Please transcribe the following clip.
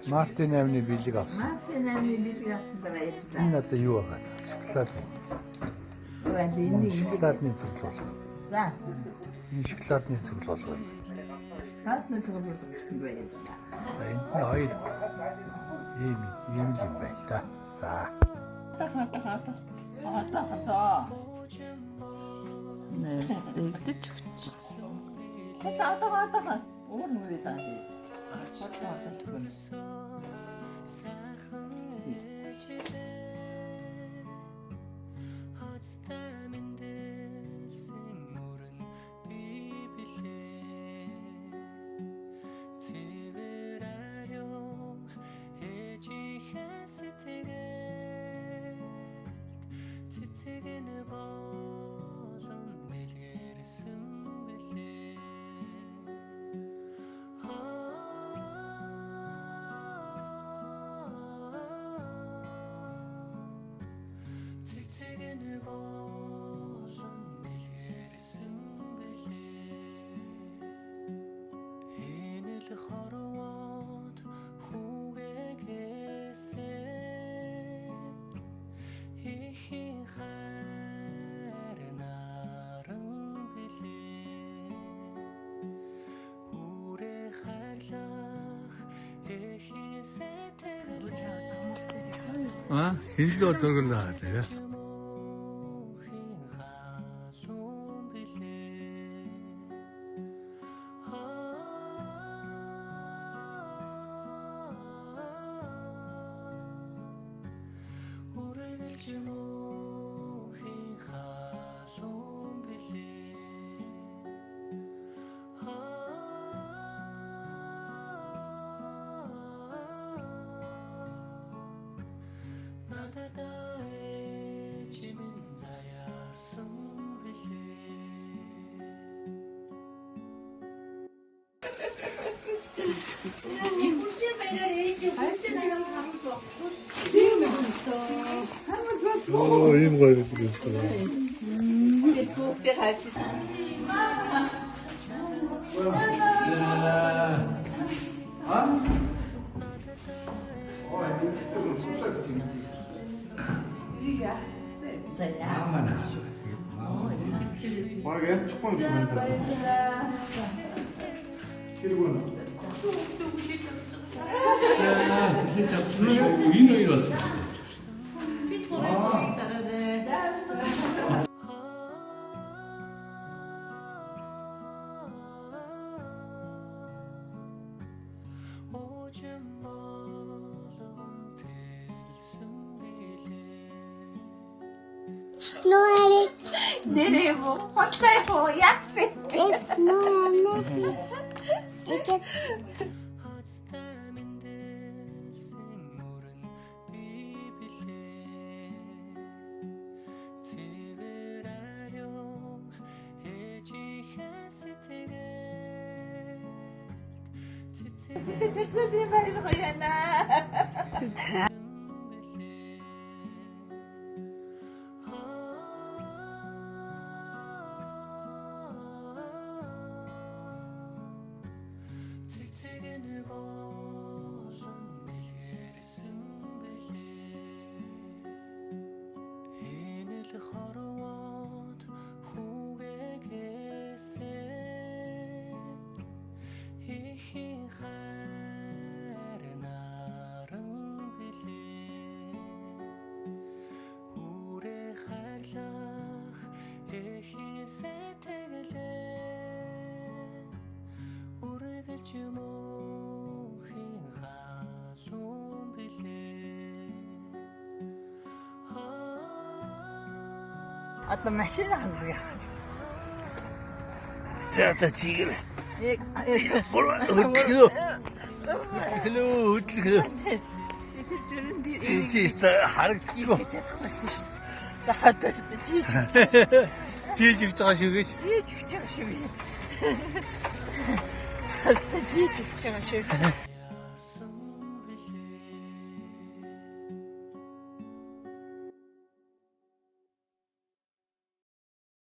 Мартын 8-ны бэлэг авсан. Мартын 8-ны бэлэг авсан баярлалаа. Энэ одоо юу байгаа? Шоколад. Энэ Шоколадны цуглуулга. За. Энэ шоколадны цуглуулга юм. Шоколадны цуглуулга гэсэн баярлалаа. За энд нь хоёр ийм ийм л юм байна да. За. Одоо. Нэрс дэгдэж өгч. Одоо. Өөр нүрээ даа. Одоо тэгвэл. Хоцтой мэндэлсэн мөрөн би билээ. Цэвэр ариун ээжийнхээ сэтгэлд цэцэг нь болон дэлгэрсэн билээ. Цэцэг нь болон дэлгэрсэн билээ. Энэ л хорвоод хүүгээгээсээ ихийн хайр наран билээ. Үрээ хайрлах эхийн сэтгэлээ А энэ л дөргөлөө тэгээ. мөнхийн халуун билээ. Үргэлж мөнхийн халуун билээ. Надад ээж минь заяасан билээ. Оо ийм гоё бэлэг юмсан. Хүүхдээ хайж. За. За яа. Манаас. Баг амжихгүй юм шиг байна. Хэрэг үнэ. За, бэлэг авсан шүү. Энэ хоёр бас. Уужим болгон тэлсэн билээ. Noel, Нэрээ бо. Хотлоо яа яасан. it's Noel. It Хоцтой мэндэлсэн мөрөн би билээ. Цэвэр ариун ээжийнхээ сэтгэлд цэцэг Тэрсээ баяр гоёна. билээ. Цэцэг нь болон дэлгэрсэн билээ. Энэ л хорвоод хүүгээгээсээ ихийн хайр наран билээ. Үрээ хайрлах эхийн сэтгэлээ үргэлж мөнхийн халуун билээ. Одоо машин ханзаг яах. За одоо чигээр. Яг Хөдлөө. Хөдлөө, хөдлөө. тэр зүрэн дээр Энэ чи харагдчихгүй. чадахгүй шүү дээ. За одоо шүү дээ. Чийж өгч. Чийж өгч байгаа шиг гэж. Чийж өгч байгаа шүү. Хаста чийж өгч байгаа шүү.